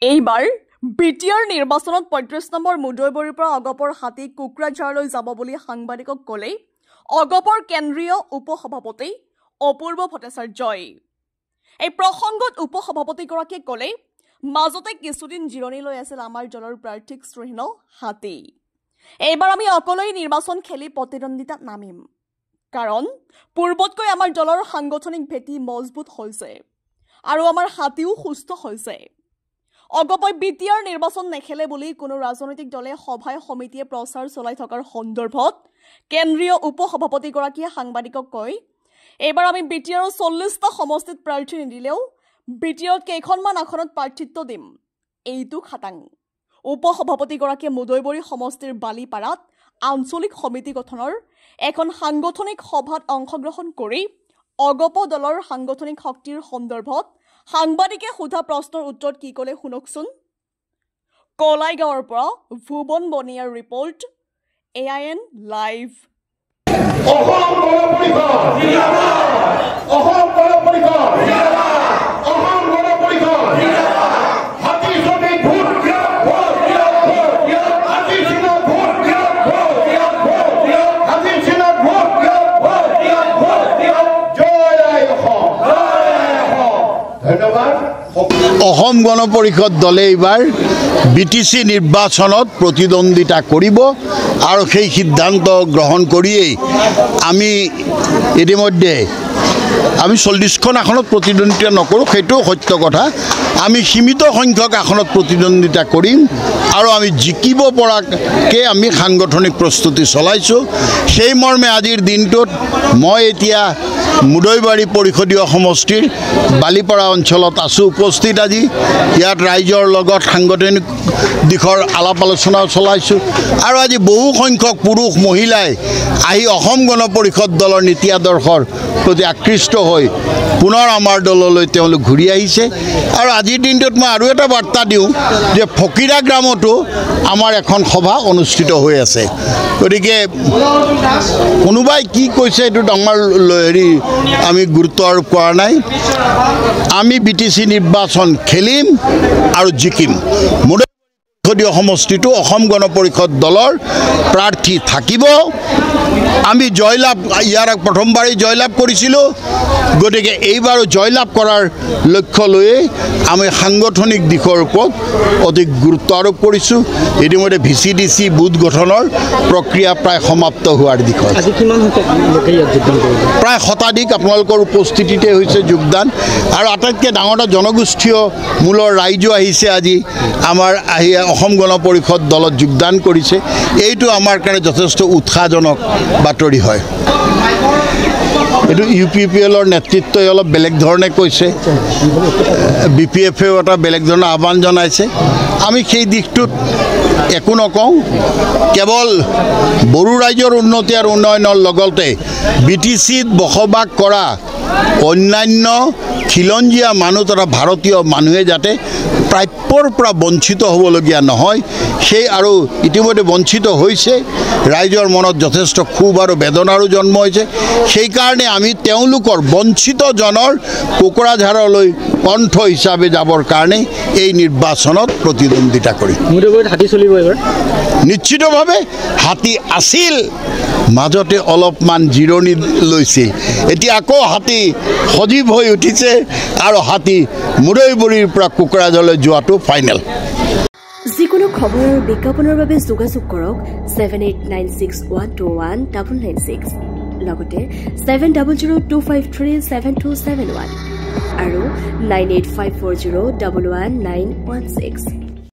এইবাৰ বিটিআৰ নিৰ্বাচনত 35 নম্বৰ মুদৈবৰীৰ পৰা অগপৰ হাতী কোকৰাঝাৰলৈ যাব বুলি সাংবাদিকক ক'লেই অগপৰ কেন্দ্ৰীয় উপসভাপতি অপূৰ্ব ভট্টাচাৰ্যই। এই প্ৰসংগত উপসভাপতিগৰাকীয়ে ক'লে, মাজতে কিছুদিন জিৰণি লৈ আছিল আমাৰ দলৰ প্ৰাৰ্থীক চিহ্ন হাতী। এইবাৰ আমি অকলেই নিৰ্বাচন খেলি প্ৰতিদ্বন্দ্বিতাত নামিম, কাৰণ পূৰ্বতকৈ আমাৰ দলৰ সাংগঠনিক ভেটি মজবুত হৈছে আৰু আমাৰ হাতীও সুস্থ হৈছে। অগপই বিটিআৰ নিৰ্বাচন নেখেলে বুলি কোনো ৰাজনৈতিক দলে সভাই সমিতিয়ে প্ৰচাৰ চলাই থকাৰ সন্দৰ্ভত কেন্দ্ৰীয় উপসভাপতিগৰাকীয়ে সাংবাদিকক কয়, এইবাৰ আমি বিটিআৰৰ 40টা সমষ্টিত প্ৰাৰ্থী নিদিলেও বিটিআৰত কেইখনমান আসনত প্ৰাৰ্থিত্ব দিম, এইটো খাটাং। উপসভাপতিগৰাকীয়ে মুদৈবৰী সমষ্টিৰ বালিপাৰাত আঞ্চলিক সমিতি গঠনৰ এখন সাংগঠনিক সভাত অংশগ্ৰহণ কৰি অগপ দলৰ সাংগঠনিক শক্তিৰ সন্দৰ্ভত সাংবাদিকে সোধা প্ৰশ্নৰ উত্তৰত কি ক'লে শুনকচোন। কলাইগাঁৱৰ পৰা ভুৱন বনিয়াৰ report, AIN live. Asom Gana Parishad জিন্দাবাদ, অসম গণ পৰিষদ জিন্দাবাদ, অসম গণ পৰিষদ জিন্দাবাদ। হাতী ছবি ভোট দিয়ক, ভোট দিয়ক, ভোট দিয়ক। হাতী চিহ্নত ভোট দিয়ক, ভোট দিয়ক, ভোট দিয়ক। হাতী চিহ্নত ভোট দিয়ক, ভোট দিয়ক, ভোট দিয়ক। জয় আই অসম, জয় আই অসম। ধন্যবাদ। অসম গণ পৰিষদ দলে এইবাৰ বিটিচি নিৰ্বাচনত প্ৰতিদ্বন্দ্বিতা কৰিব আৰু সেই সিদ্ধান্ত গ্ৰহণ কৰিয়েই আমি ইতিমধ্যে আমি 40খন আসনত প্ৰতিদ্বন্দ্বিতা নকৰোঁ, সেইটোও সত্য কথা। আমি সীমিত সংখ্যক আসনত প্ৰতিদ্বন্দ্বিতা কৰিম আৰু আমি জিকিব পৰাকৈ আমি সাংগঠনিক প্ৰস্তুতি চলাইছোঁ। সেই মৰ্মে আজিৰ দিনটোত মই এতিয়া মুদৈবাৰী পৰিষদীয় সমষ্টিৰ বালিপাৰা অঞ্চলত আছোঁ উপস্থিত। আজি ইয়াত ৰাইজৰ লগত সাংগঠনিক দিশৰ আলাপ আলোচনাও চলাইছোঁ আৰু আজি বহু সংখ্যক পুৰুষ মহিলাই আহি অসম গণ পৰিষদ দলৰ নীতি আদৰ্শৰ প্ৰতি আকৃষ্ট হৈ পুনৰ আমাৰ দললৈ তেওঁলোক ঘূৰি আহিছে। আৰু আজিৰ দিনটোত মই আৰু এটা বাৰ্তা দিওঁ যে ফকীৰা গ্ৰামতো আমাৰ এখন সভা অনুষ্ঠিত হৈ আছে। গতিকে কোনোবাই কি কৈছে এইটো ডাঙৰ হেৰি আমি গুৰুত্ব আৰোপ কৰা নাই। আমি বিটিচি নিৰ্বাচন খেলিম আৰু জিকিম। মুদৈবৰী সমষ্টিটো অসম গণ পৰিষদ দলৰ প্ৰাৰ্থী থাকিব। আমি জয়লাভ ইয়াৰ প্ৰথমবাৰেই জয়লাভ কৰিছিলোঁ, গতিকে এইবাৰো জয়লাভ কৰাৰ লক্ষ্য লৈয়ে আমি সাংগঠনিক দিশৰ ওপৰত অধিক গুৰুত্ব আৰোপ কৰিছোঁ। ইতিমধ্যে ভিচিডিচি বুথ গঠনৰ প্ৰক্ৰিয়া প্ৰায় সমাপ্ত হোৱাৰ দিশত। আজি কিমান সংখ্যক লোকে ইয়াত যোগদান কৰিব? প্ৰায় শতাধিক আপোনালোকৰ উপস্থিতিতে হৈছে যোগদান। আৰু আটাইতকৈ ডাঙৰ এটা জনগোষ্ঠীয় মূলৰ ৰাইজো আহিছে আজি আমাৰ আহি অসম গণ পৰিষদ দলত যোগদান কৰিছে। এইটো আমাৰ কাৰণে যথেষ্ট উৎসাহজনক বাতৰি হয়। এইটো ইউ পি পি এলৰ নেতৃত্বই অলপ বেলেগ ধৰণে কৈছে, বি পি এফেও এটা বেলেগ ধৰণৰ আহ্বান জনাইছে। আমি সেই দিশটোত একো নকওঁ, কেৱল বড়ো ৰাইজৰ উন্নতি আৰু উন্নয়নৰ লগতে বি টি চিত বসবাস কৰা অন্যান্য খিলঞ্জীয়া মানুহ তথা ভাৰতীয় মানুহে যাতে প্ৰাপ্যৰ পৰা বঞ্চিত হ'বলগীয়া নহয়, সেই আৰু ইতিমধ্যে বঞ্চিত হৈছে। ৰাইজৰ মনত যথেষ্ট ক্ষোভ আৰু বেদনাৰো জন্ম হৈছে। সেইকাৰণে আমি তেওঁলোকৰ বঞ্চিতজনৰ কোকৰাঝাৰলৈ কণ্ঠ হিচাপে যাবৰ কাৰণে এই নিৰ্বাচনত প্ৰতিদ্বন্দ্বিতা কৰিম। মুদৈবৰীত হাতী চলিব এইবাৰ? নিশ্চিতভাৱে হাতী আছিল, মাজতে অলপমান জিৰণি লৈছিল, এতিয়া আকৌ হাতী সজীৱ হৈ উঠিছে আৰু হাতী মুদৈবৰীৰ পৰা কোকৰাঝাৰলৈ যোৱাটো ফাইনেল। যিকোনো খবৰ আৰু বিজ্ঞাপনৰ বাবে যোগাযোগ কৰক 7896121996, লগতে 7002537271 আৰু 9854011916।